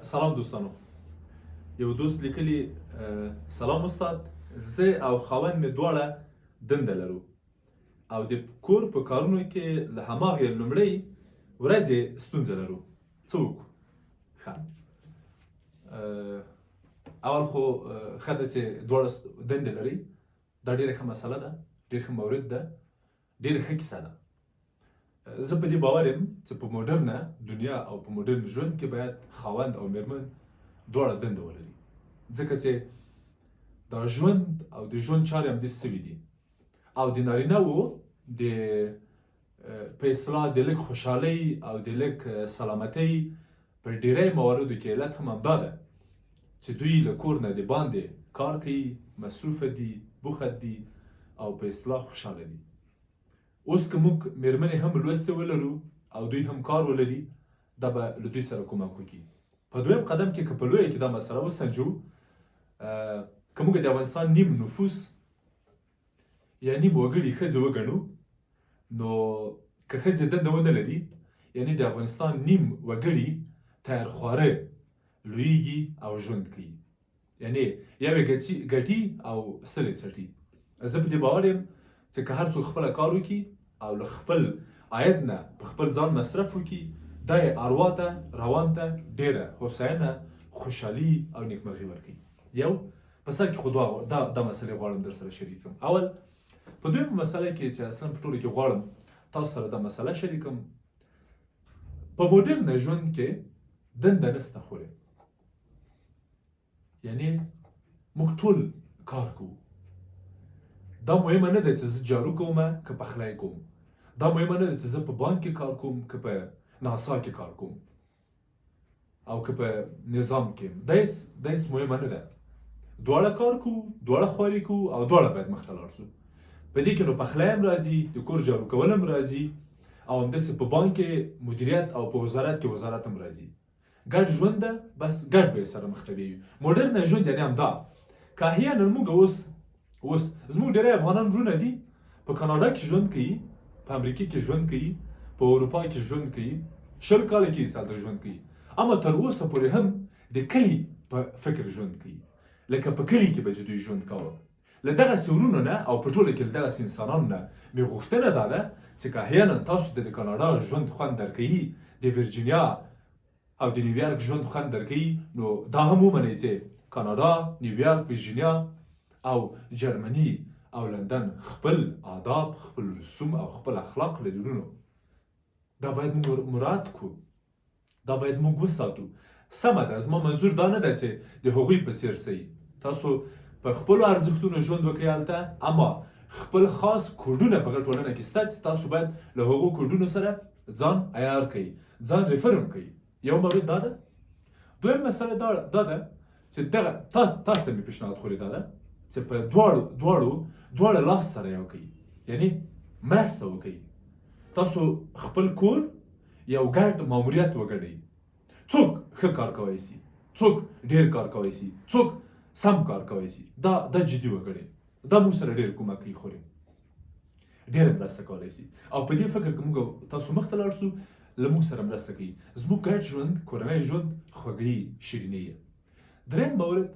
سلام دوستانو، یو دوست لیکلی: سلام استاد، زه او خاوند مې دواړه دنده لرو او د کور په کارونو کې له هماغې لومړۍ ورځې ستونزه لرو، څه وکړو؟ ښه، اول خو ښه ده چې دواړه دندې لرئ، دا ډېره ښه مسله ده، ډېر ښه مورد ده، ډېره ښه کیسه ده. زه په دې باور یم چې په مډرنه دنیا او په مډرن ژوند کې باید خاوند او میرمن دواړه دنده ولري، ځکه چې دا ژوند او د ژوند چارې همداسې سوي دي او د نارینه وو د په اصطلاح د لږ خوشحالۍ او د لږ سلامتۍ په ډیری مواردو کې علت هم همدا ده چې دوی له کور نه د باندې کار کوي، مصروفه دي، بوخت دي او په اصطلاح خوشحاله دي. اوس که موږ میرمنې هم لوستې ولرو او دوی هم کار ولري، دا به له دوی سره کومک وکړي. په دویم قدم کې که په لویه کې دا مسله وسنجو، که موږ د افغانستان نیم نفوس یا نیم وګړي ښځې وګڼو، نو که ښځې دنده ونه لري، یعنی د افغانستان نیم وګړي تیار خواره لویږي او ژوند کوي، یعنی یو یې ګټي او سل یې څټي. زه په دې باور یم چې که هر څوک خپله کار وکړي او له خپل عاید نه په خپل ځان مصرف وکړي، دا یې اروا ته، روان ته ډېره هوساینه، خوشحالي او نیکمرغي ورکوي. یو په سر کې خو دا دا مسلې غواړم در سره شریک کړم. اول په دویمه مسله کې چې اصلا په ټولو کې غواړم تاسو سره دا مسله شریک کړم، په مډرن ژوند کې دنده نسته خورې، یعنی موږ ټول کار کوو. دا مهمه نه ده چې زه جارو کوم که پخلی کوم، دا مهمه نه ده چې زه په بانک کې کار کوم که په ناسا کې کار کوم او که په نظام کې، دا هیڅ مهمه نه ده. دواړه کار کوو، دواړه خواري کوو او دواړه باید مخته لاړ شو. په دې کې نو پخلی هم راځي، د کور جارو کول هم راځي او همداسې په بانک کې مدیریت او په وزارت کې وزارت هم راځي. ګډ ژوند ده، بس ګډ به یې سره مخته بیایو. مډرن ژوند یعنی همدا. که احیانا موږ اوس زموږ ډېری افغانان وروڼه دي، په کاناډا کې ژوند کوي، په امریکا کې ژوند کوي، په اروپا کې ژوند کوي، 20 کاله کېږي چې هلته ژوند کوي، اما تر اوسه پورې هم د کلي په فکر ژوند کوي، لکه په کلي کې به چې دوی ژوند کاوه. له دغسې وروڼو نه او په ټوله کې له دغسې انسانانو نه مې غوښتنه دا ده چې که احیانا تاسو ته د کاناډا ژوند خوند درکوي، د ویرجینیا او د نیویارک ژوند خوند درکوي، نو دا هم ومنئ چې کاناډا، نیویارک، ویرجینیا او جرمني او لندن خپل آداب، خپل رسوم او خپل اخلاق لري. وروڼو، دا باید موږ مراعات کړو، دا باید موږ وساتو. سمه ده، زما منظور دا نه ده چې د هغوی په څیر سئ، تاسو په خپلو ارزښتونو ژوند وکړئ هلته، اما خپل خاص کوډونه په هغه ټولنه کې شته چې تاسو باید له هغو کوډونو سره ځان عیار کړئ، ځان ریفرم کړئ. یو مورد دا ده. دویم مسله دا ده چې دغه تاسو ته مې پیشنهاد خورې دا ده چې په دواړو دواړو دواړه لاس سره یو کړئ، یعنی مرسته وکړئ. تاسو خپل کور یو ګډ ماموریت وګڼئ. څوک ښه کار کوی سي، څوک ډیر کار کوی سي، څوک سم کار کوی سي، دا جدي وګڼئ. دا موږ سره ډیر کومک کوي خورې، ډیره مرسته کولی سي او په دې فکر کې موږ تاسو مخته لاړ سو، له موږ سره مرسته کوي، زموږ ګډ ژوند، کورنی ژوند خوږوي، شیریني. دریم مورد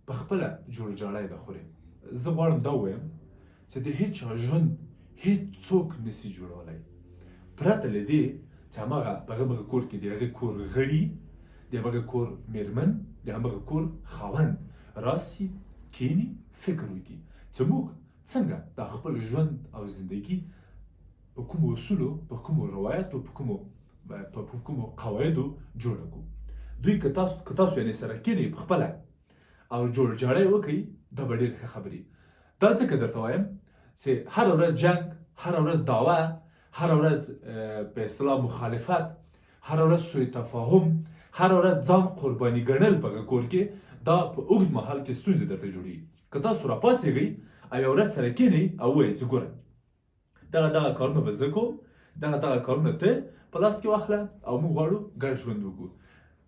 په خپله جوړجاړی ده خورې. زه غواړم دا ووایم چې د هیچا ژوند هیڅ څوک نسی جوړولی پرته له دې چې هماغه په هغه کور کې د هغه کور غړي، د هغه کور میرمن، د همغه کور خاوند راسي، کینی، فکر وکړي چې موږ څنګه د خپل ژوند او زندگی په کومو اصولو، په کومو روایتو، په کومو قواعدو جوړه کړو. دوی که تاسو یعنی سره کینی په خپله او جوړ جاړی وکړئ، دا به ډېر ښه خبرې. دا ځکه درته وایم چې هره ورځ جنګ، هره ورځ دعوه، هره ورځ په اصطلاح مخالفت، هره ورځ سوء تفاهم، هره ورځ ځان قرباني ګڼل په هغه کور کې، دا په اوږد مهال کې ستونزې درته جوړوي. که تاسو راپاڅېږئ او یو ورځ سره کینئ او ووایئ چې ګوره، دغه دغه کارونه به زه کوم، دغه دغه کارونه ته په لاس کې واخله او موږ غواړو ګډ ژوند وکړو.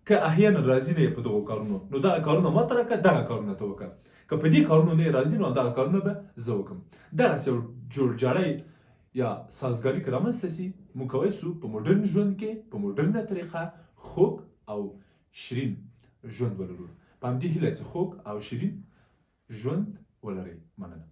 که احیانا راضي نه یې په دغو کارونو، نو دغه کارونه ما ته راکړه، دغه کارونه ته وکړه. که په دې کارونو نه راضي، نو دغه کارونه به زه وکړم. دغسې یو جوړجاړی یا سازګاري که رامنځته سي، موږ کوی سو په مډرن ژوند کې په مډرنه طریقه خوږ او شیرین ژوند ولرو. په همدې هیله چې خوږ او شیرین ژوند ولرئ. مننه.